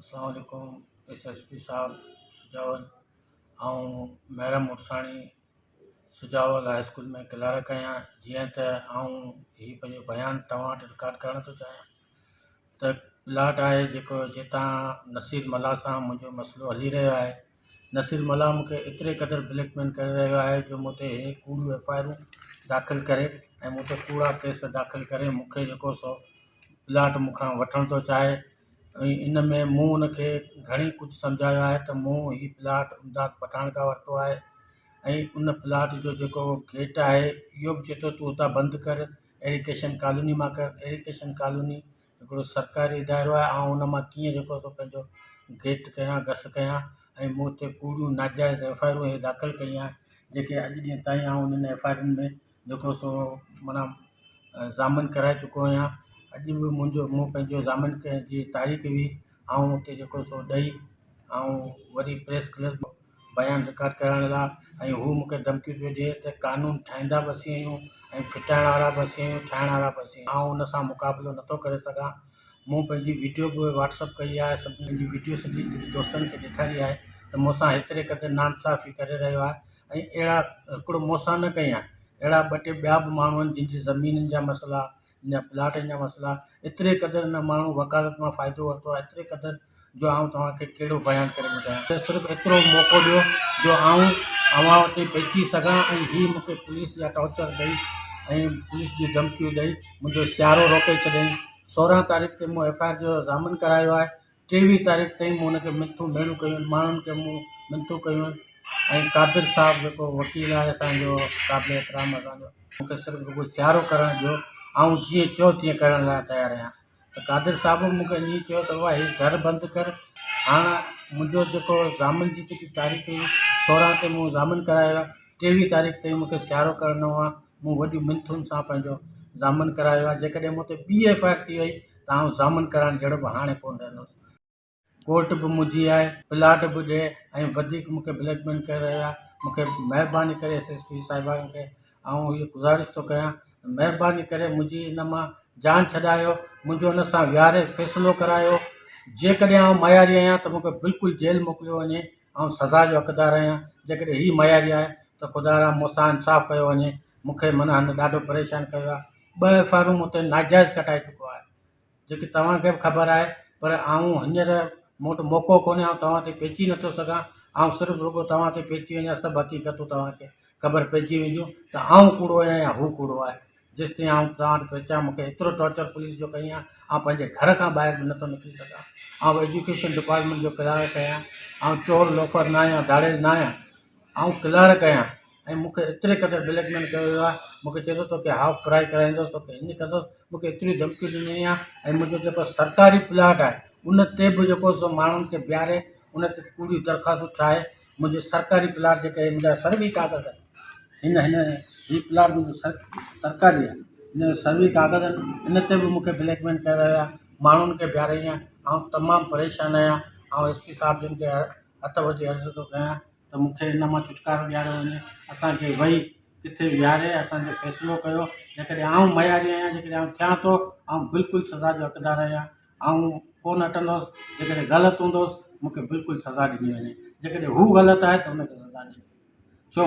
اسلام عليڪم S S P صاحب سجاول آئون Muharram Ursani Sujawal high school ۾ clerk آهيان جيئن ته آئون هي پنهنجو بيان توهان وٽ رڪارڊ ڪرڻ ٿو چاهيان ته پلاٽ آهي جيڪو جتان نصير ملاح سان منهنجو مسئلو هلي رهيو آهي نصير ملاح مون کي ايتري قدر بليڪ ميل ڪري رهيو آهي جو مون تي هي ڪوڙيون ايف I آرون داخل ڪري ۽ مون تي ڪوڙا ڪيس داخل ڪري مون کي جيڪو سو پلاٽ مون کان وٺڻ ٿو چاهي ۽ ان ۾ مون ان کي گهڻي ڪجهه سمجهايو آهي ته مون هي پلاٽ امداد پٺاڻ کان ورتو آهي ۽ ان پلاٽ جو جيڪو گيٽ آهي اهو به چئي ٿو تون اتان بند ڪر ايريگيشن ڪالوني مان ڪر ايريگيشن ڪالوني هڪڙو سرڪاري ادارو آهي آئون ان مان ڪيئن جيڪو سو پنهنجو گيٽ ڪيان گس ڪيان ۽ مون تي ڪوڙيون ناجائز ايف I آرون اهي داخل ڪئي آهن جيڪي اڄ ڏينهن تائين آئون انهن ايف I آرن ۾ جيڪو سو معنيٰ ضامن ڪرائي چڪو آهيان اڄ به منهنجو مون پنهنجو ضامن ڪرڻ جي تاريخ به آئون اتي جيڪو سو ڏئي ۽ وري پريس ڪلب بيان رڪارڊ ڪرائڻ لاءِ ۽ هو مون کي ڌمڪيون پيو ڏئي ته قانون ٺاهيندا به اسين آهيون ۽ ڦٽائڻ وارا به اسين آهيون ٺاهڻ وارا به اسين آهيون آئون ان سان مقابلو نٿو ڪري سگهان مون پنهنجي وڊيو به واٽس اپ ڪئي آهي سڀ پنهنجي وڊيو سڄي دوستن کي ڏيکاري آهي ته مون سان هيتري قدر ناانصافي ڪري رهيو آهي ۽ اهڙا هڪڙو مون سان نه ڪئي آهي اهڙا ٻه ٽي ٻيا به ماڻهو آهن جن جي زمينن جا مسئلا جن جا پلاٽن جا مسئلا ايتري قدر هن ماڻهو وڪالت مان فائدو ورتو آهي ايتري قدر جو آئون توهان کي ڪهڙو بيان ڪري ٻڌايان صرف ايترو موقعو ڏيو جو آئون اوهان وٽ پهچي سگهان ۽ هي مون کي پوليس جا ٽارچر ڏئي ۽ پوليس جون ڌمڪيون ڏئي منهنجو سيارو روڪي ڇڏيائين 16 تاريخ تي مون ايف I R جو ضامن ڪرايو آهي 23 تاريخ تائين مون هن کي منٿون ميڙون ڪيون آهن ماڻهن کي مون منٿون ڪيون آهن ۽ قادر صاحب جيڪو وڪيل آهي اسانجو قابل احترام اسانجو مون کي صرف رڳو سيارو ڪرڻ ڏيو آئون جيئن چئو تيئن ڪرڻ لاء تيار آهيان ته قادر صاحب به مون کي ائين چيو ته بابا هي در بند ڪر هاڻ منهنجو جيڪو ضامن جي جيڪي تاريخ هئي 16 تي مون ضامن ڪرايو آهي 23 تاريخ تائين مون کي سيارو ڪرڻو آهي مون وڏيون منٿن سان پنهنجو ضامن ڪرايو آهي جيڪڏهن مون تي ٻي ايف I R ٿي وئي ته آئون ضامن ڪرائڻ جهڙو به هاڻي ڪونه رهندس. ڪورٽ به منهنجي آهي، پلاٽ به ڏي ۽ وڌيڪ مون کي بليڪ ميل ڪري رهيو آهي. مون کي مهرباني ڪري ايس ايس پي صاحبان کي آئون هيء گذارش ٿو ڪيان ته مهرباني ڪري منهنجي ان مان جان ڇڏايو، منهنجو ان سان ويهاري فيصلو ڪرايو. جيڪڏهن آئون معياري آهيان ته مون کي بلڪل جيل موڪليو وڃي، آئون سزا جو حقدار آهيان. جيڪڏهن هي معياري آهي ته خدارا مون سان انصاف ڪيو وڃي. مون کي معنيٰ هن ڏاڍو پريشان ڪيو آهي. ٻه ايف I آرون مون تي ناجائز ڪٽائي چڪو آهي. جيڪي توهان کي به خبر آهي پر آئون هينئر مون وٽ موقعو ڪونهي آئون توهان تي پهچي نٿو سگهان آئون صرف رڳو توهان تي پهچي وڃان سڀ حقيقتون توهان کي خبر پئجي وينديون ته آئون ڪوڙو آهيان يا هو ڪوڙو آهي جيستائين آئون توهان وٽ پهچان مون کي ايترو ٽارچر پوليس جو ڪئي آهي آئون پنهنجي گهر کان ٻاهر به نٿو نڪري سگهان آئون ايجوڪيشن ڊپارٽمينٽ جو ڪلارڪ آهيان آئون چور لوفر نه آهيان ڌاڙيل نه آهيان آئون ڪلارڪ آهيان ۽ مون کي ايتري قدر بليڪ ميل ڪيو ويو آهي مون کي چئي ٿو توکي هاف فرائي ڪرائيندس توکي ائين ڪندس مون کي ايتريون ڌمڪيون ڏنيون آهن ۽ منهنجو جيڪو سرڪاري پلاٽ آهي ان تي به جيڪو سو ماڻهن کي بيهاري ان تي ڪوڙيون درخواستون ٺاهي منهنجي سرڪاري پلاٽ جيڪي منهنجا سروي ڪاغذ آهن هن هن هي پلاٽ منهنجو سرڪاري آهي هن جو سروي ڪاغذ آهن ان تي به مون کي بليڪ ميل ڪري رهيا ماڻهن کي بيهاري ائين آئون تمام پريشان آهيان آئون ايس پي صاحب جن کي هٿ وٺي عرض ٿو ڪيان ته مون کي ان مان ڇوٽڪارو ڏياريو وڃي، اسان کي وئي ڪٿي ويهاري اسان جو فيصلو ڪيو، جيڪڏهن آئون معياري آهيان، جيڪڏهن آئون ٿيان ٿو، آئون بلڪل سزا جو حقدار آهيان، آئون ڪونه هٽندس، جيڪڏهن غلط هوندس مون کي بلڪل سزا ڏني وڃي، جيڪڏهن هو غلط آهي ته هن کي سزا ڏني وڃي، ڇو؟